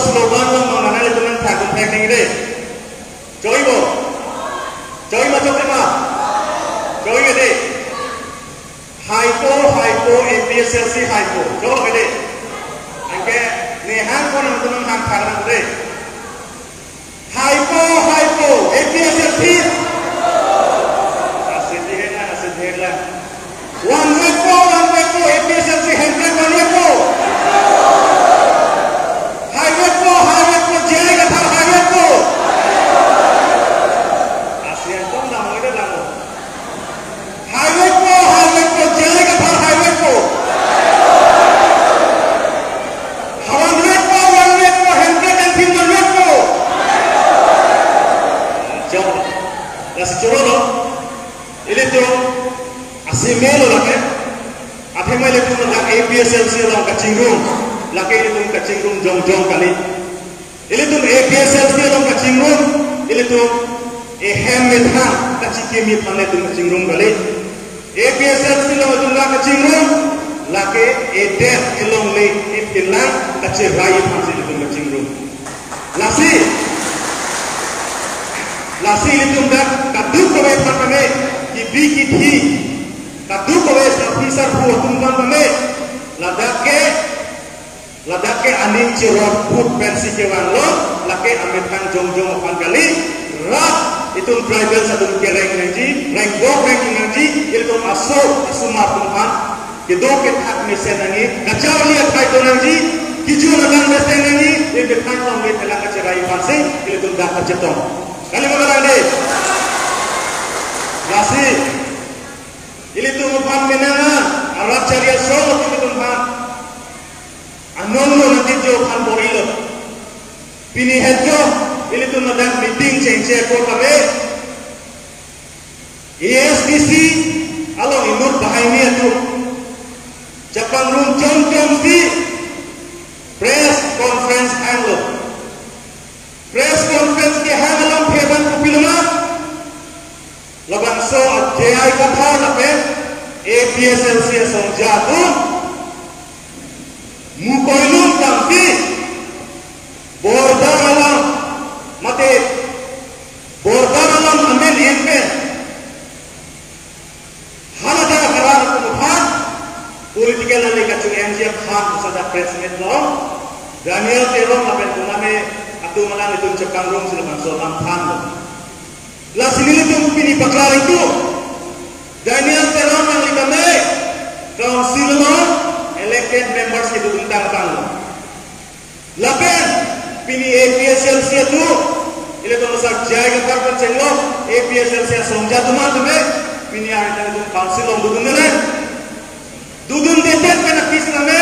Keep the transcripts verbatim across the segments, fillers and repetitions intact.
Slogan lo, mama nang itu nang thak thak nang dei. Choi bo. Choi ma choi ma. Choi ke dei. Haipo, haipo, A P H L C haipo. Choi ke dei. Anke ne hang ko nang tunang hang thak nang dei. Haipo, haipo, A P H L C. Asit dihen na, asit dihen na. Vanvetpo, vanvetpo, A P H L C hemprek vanvetpo. Haivetpo, haivetpo, J I Kathar haivetpo. Asit tong dam mo ida dam mo. Haivetpo, haivetpo, J I Kathar haivetpo. Vanvetpo, vanvetpo, hemprek kangthim vanvetpo. Jo. Lasi choro lo. Ilitum asimelo lake. Athema ilitum ladak A P H L C along kachingrum. Lake ilitum kachingrum jongjong kali. Ilitum A P H L C along kachingrum, ilitum ehem methang kachikimi aphan ilitum kachingrum kali. A P H L C along ilitum la kachingrum, lake edet elongle ephilang kacherai aphansi ilitum kachingrum. Lasi, lasi ilitum dak kadokave aphan pame, kibi kithi, kadokave sarpi sarpo atum aphan pame, ladak ke Ladak ke aning cherot phut pensi kevanglo, lake amethang jongjong aphan kali, rat itum tribal atum kereng nangji, rengbok rengji nangji, ilitum aso, asomar atum aphan, kedo kethak mesen nangji, kacharli athai do nangji, kejun alang mesen nangji, ilitum thang long le thelang kacherai aphansi, ilitum dak kachetong. Kali ma kalang dei? Lasi, ilitum aphan menanga, arat chari asong ilitum aphan. Anong lo nanti jo aphan bor-ilo. Pini het jo, ilitum ladak meeting chengche ko kave. A S D C along inut bahaini atum chepangrum chom chomsi press conference hanglo. Press conference kehang along pheban kopilo ma? Labangso a J I Kathar lapen A P H L C asongja atum mukoilun tangpi border along mate border along amen en pen haladak arat atum aphan political rally kachung-enji aphan pu sada press meet lo Daniel Teron lapen kuname atum alang itum chepangrum si labangso alam thanlo. Lasi nelitum pini paklar itu. Daniel Teron nangli kame council along elected members kedodun tangtang lo. Lapen pini A P H L C atum, ilitum asar J I Kathar pen chenglo, A P H L C asongja atum atum eh, pini arni tang itum council along dodun nele. Dodun dedet pen akis name,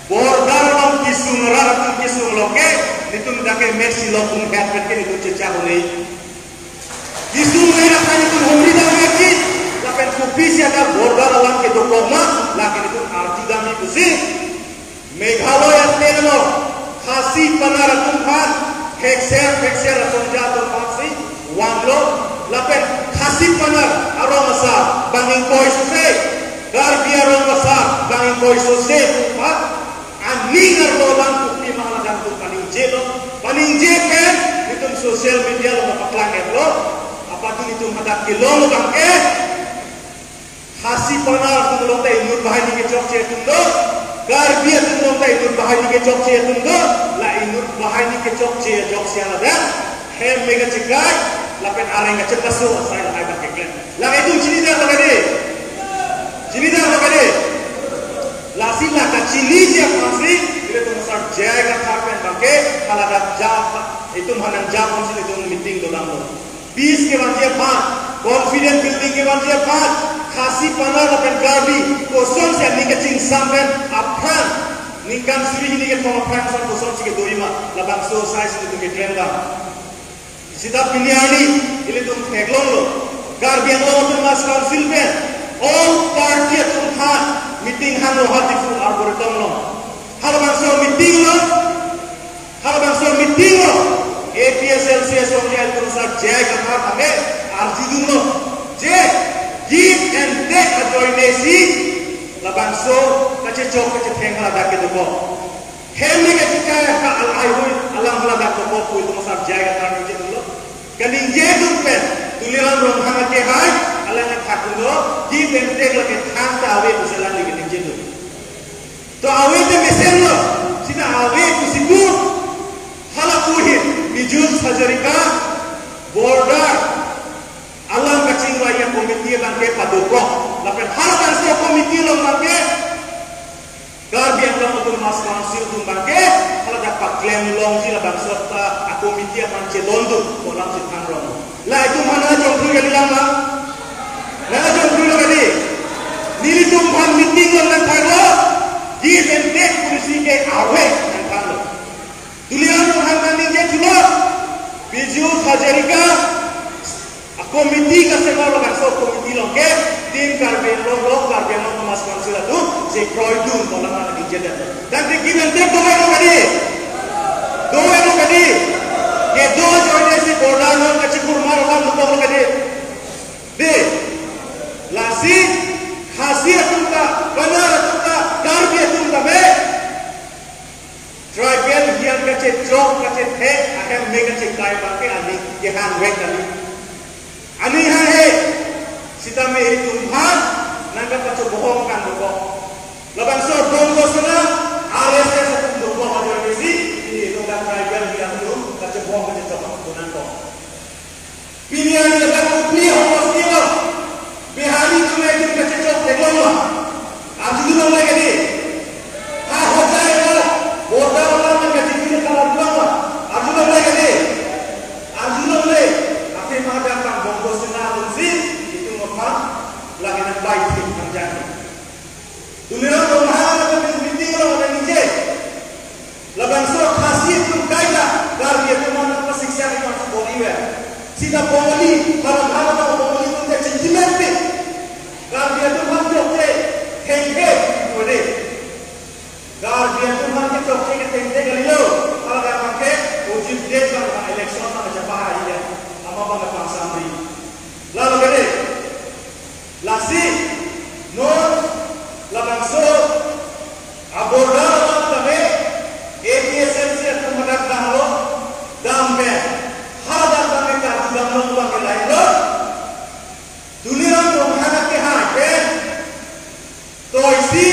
border along kesung, rat atum kesung lo ke, nelitum dak ke mesi lo pum het pen ke nelitum chechak un'e. Kesung le lapen nelitum humri dam vekji, lapen kopisi adak border along kedokok ma, lake nelitum arju dam ni pusi. Meghalaya state along, Khasi Panar atum aphan, phekser, phekser asongja atum aphansi, vanglo, lapen Khasi Panar arong asar, bang ingkoi sose, Karbi arong asar, bang ingkoi sose atum aphan, aning arlo lang kopima alam atum paningjelo, paningje pen, itum social media along paklang-etlo, apot itum hadak kelong abang ke, Khasi Panar atum along ta inut bahaini kechokche atum do, Karbi atum along ta inut bahaini kechokche atum do, la inut bahaini kechokche ajoksi haladak, hem me kachekai, lapen areng kachepaso asai lahai abang keklem. La itum chinidak lo kade? Chinidak lo kade? Lasi la kachiniji aphansi, ilitum asar J I Kathar pen abang ke, haladak ja, itum hanang ja aphansi itum meeting dodamlo. Peace kevanji aphan, confidence building kevanji aphan, Khasi Panar lapen Karbi, kosonsi aning kachingsam pen aphrang, ningkan suri hini kethom aphrang ason kosonsi kedo-i ma, labangso asai si itum keklem dam. Seta pini arni, ilitum theklonglo, Karbi Anglong Autonomous Council pen, all party atum aphan, meeting hanglo ha Diphu Arboretum along. Halabangso meeting along, Halabangso meeting along, A P H L C asongja atum asar J I Kathar tame arjudunlo. Je, give and take ajoine si, labangso kachechok kachetheng haladak kedokok. Hem me kachekai ka alai Dak ko pui tu masar jai ka than ningje dunlo. Kaningje dun pen, Tuliram Ronghang akehai, alang athak dunlo, give and take lake thangta ave pusi alang ningje dun. To ave te mesenlo, sita ave pusi tu, hala pu ahin, Piyush Hazarika, border, alam kachingvai a-committee abangke padokok. Lapen halabangso committee along abangke Karbi Anglong Autonomous Council atum abangke haladak paklem longji labangso ta a-committee aphan chedondun pu alam si than rong. La itum aphan nangjongprui kalilang ma? Nangjongprui lo kali. Nelitum aphan meeting along nangthanlo. Give and take policy ke ave nangthanlo. Tuliram Ronghang nangningjephulo, Piyush Hazarika a-committee kasemar labangso committee along ke Team Karbi Anglong along Karbi Anglong Autonomous Council atum chekroidun pu alam nangningjepdetlo. Tangte give and take dovelo kali? Dovelo kali? Kedo ajoine si border along kachikurmar alam dovelo kali? Dei, lasi Khasi atum ta, Pnar atum ta, Karbi atum ta be tribal hian kachechok kachethek ahem me kachekai abangke aning kehangvek kali. Aning hanghe sitame itum aphan nangkapachobohong kan dokok. Labangso Bongo Sena, R S S atum dokok ajoine si, pini itum ta tribal hian atum kachobohong kachechok atum nangkok. Pini arni ladak Kopili ahoklo, Bihari atum itum kachechok theklonglo. Arjulong longle kali? Ha Hojai lo, border alam nangkachingki kalam longlo. Arjulong longle kali? Arjulong longle. Athema dak abang Bongo Sena atum si, itum aphan lake nangbai thik nangjan. Tuliram Ronghang atum meeting along nangningjepon. Labangso Khasi atum kaita, Karbi atum aphan pasiksa ni mas bori we. Sita Bongali, para para Bongali atum ke sentimental. Karbi atum aphan chokche thengke kore. Karbi atum aphan ke chokche ke thengke kalilo. Para para ke ujib dek abang election abang chapahai ya. Ama abang pangsamri. Lalo kede. Lasi, non labangso a-border along tame A P H L C atum hadak damlo, dam pen hadak tame karju damlo abang ke lahenlo. Tuliram Ronghang akehai pen toisi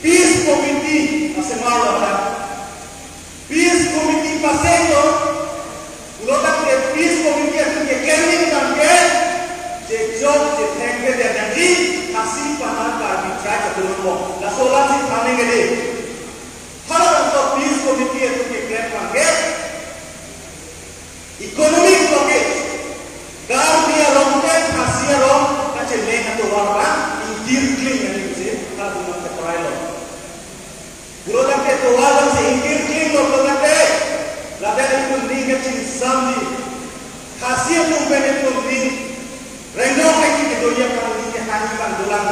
Peace Committee asemarlo hadak. Peace Committee pasenglo, pulo tangte Peace Committee atum keklem nangji abang ke, chechok chethek kedet nangji, Khasi Pnar Karbi tribe atum aphan. Laso alam si than nangji. Halabangso Peace Committee atum keklem abang ke, economic blockade, Karbi arong pen Khasi arong kacheleng atovar abang ingkir kling nangji pusi, halatum aphan cheprailo. Pulo tangte tovar abang si ingkir klinglo pulo tangte, lapen itum aning kachingsamji. Khasi atum pen itum aning rengdok lagi kedoji aphan aning kehang abang dolang.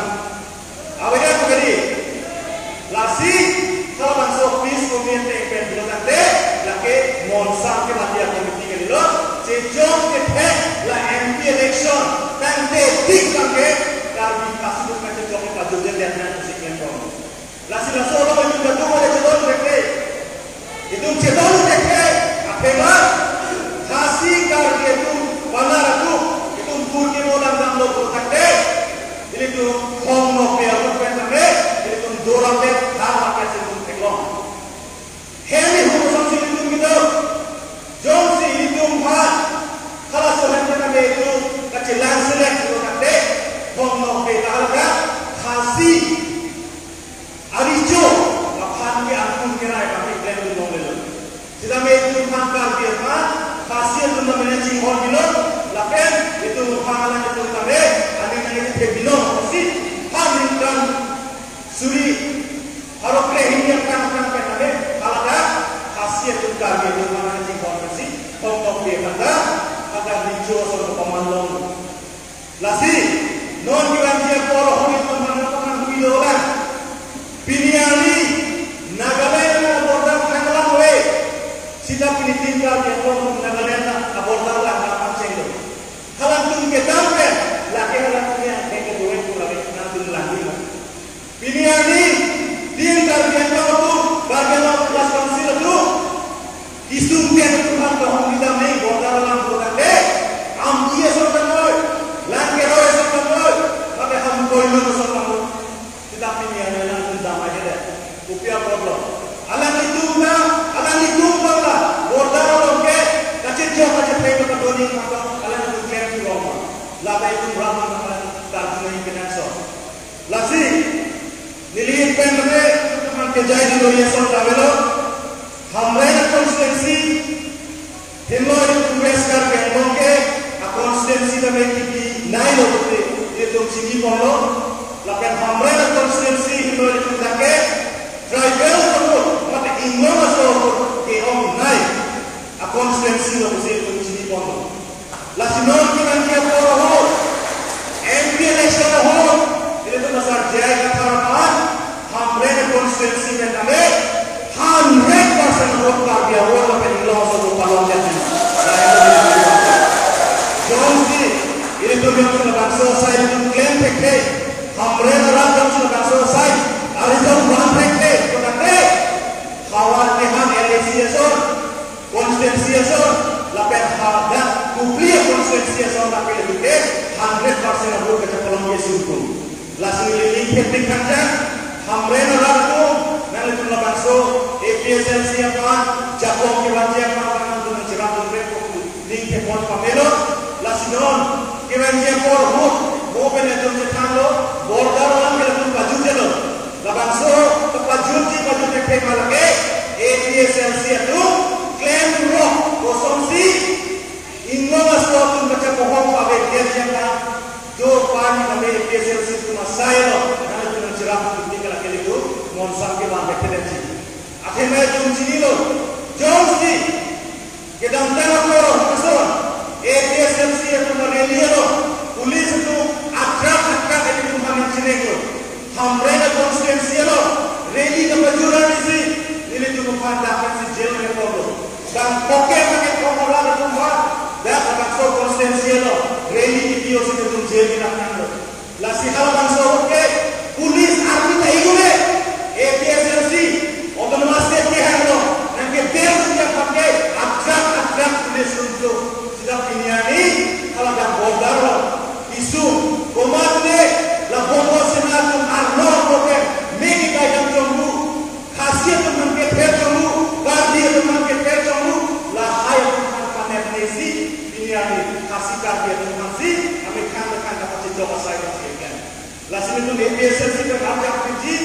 Avedet pu kali. Lasi, halabangso Peace Committee pen pulo tangte, lake monsam kemati a-committee kalilo, chechok chethek la M P election, tangte tik abang ke, Karbi Khasi atum kachechok ke pajujedet nang pusi klemrong. Lasi laso along itum kadokave chedon thekthe. Itum chedon thekthe. Athema Khasi Karbi atum, Pnar atum, itum pur kemo lang damlo pulo tangte, ilitum Hong Nokbe atum pen tame, ilitum doram det, ha ma ke si itum theklong. Hemi hum song si itum gitu. Jongsi itum ha, halaso hem tame itum kachelang selek pulo tangte, Hong Nokbe ta hala Khasi aricho aphan ke angkun kerai abang ke klemdun longlelo. Sitame itum aphan Karbi aphan, Khasi atum tame nangchinghon bilo, lapen itum aphan alang itum tame aning nangchethe bilo, si ha ningkan suri pharo kre hini angkang angkang pen tame, haladak Khasi atum Karbi atum aphan nangchinghon si, Hong Nokbe aphan ta, haladak aricho ason paman long. Lasi, non kevangji apor ahormu itum aphan nangpaman hui dolang. Pini arni Nagaland a-border thanglang ave. Sita pini tin kar dia kong Nagaland a-border lang nangpachenglo. Halangtum kedam pen, lake halangtum yang ke kedua itu lagi nangtum lagi. Pini arni, tin kar dia kong tu, Karbi Anglong Autonomous Council tu, kisum Jai di Lori Asong Tavelo, Hamren constituency, Himloi Congress Karbi Anglong ke, a constituency tame kipi nai lo pute, itum chini ponlo, lapen Hamren constituency Himloi Congress ke, tribal vote, mate Inglong aso vote ke-ong nai, a constituency lo pute itum chini ponlo. Lasi non kevan ke apor ahut, M P election ahut, ilitum asar J I Kathar aphan, Hamren constituency pen tame, hundred percent vote Karbi avote lapen Inglong aso vote palong jadi. Jongsi, ilitum jongsi labangso asai ilitum klem thekthe, Hamren arat jongsi labangso asai, a-result van thekthe, kodak ke, havar kehan L A C ason, constituency ason, lapen hadak Kopili constituency ason, lapen ilitum ke hundred percent avote kachepalong ke sungkung. Lasi neli ning kepik kangjang, Hamren arat atum, nanglitum labangso A P H L C aphan, jakong kevanji aphan, nanglitum nangcherap dunre ko pu ning kepon pamelo, lasi non, kevanji apor ahut, mo pen ilitum chethanlo, border alam ke ilitum pajutjelo. Labangso, kapajutji pajut thekthe ma lake, A P H L C atum, klemrok, kosonsi, Inglong aso atum kachapohong ave dia jangka, jo pani kami A P H L C atum asai lo, nanglitum nangcherap pu ning ke lake ilitum, monsam kevan thekthe detji. Athema itum chinilo, jongsi, kedamtang apor ason, A P H L C atum rally lo, police atum atrak atrak ilitum aphan nangchininglo. Hamren constituency lo, rally kapajut arnisi, ilitum aphan dak pensi jail me ponlo. Dang poke make kong ora atum aphan, dak labangso constituency lo, rally kipi o si ilitum jail me nanglo. Lasi halabangso ahut ke, police army ta igure, A P H L C, autonomous state kehang lo, nangke bel sejak pakai, atrak atrak police runso, sejak pini arni, haladak border lo, isu, komat ne, la Bongo Sena atum arlo kopen, megi kaidam chonghu, Khasi atum aphan kether chonghu, Karbi atum aphan kether chonghu, lahai atum aphan panet nesi, pini arni Khasi Karbi atum aphansi, amethang methang kapachejok asai lo si kan. Lasi nelitum A P H L C pen arjap piji,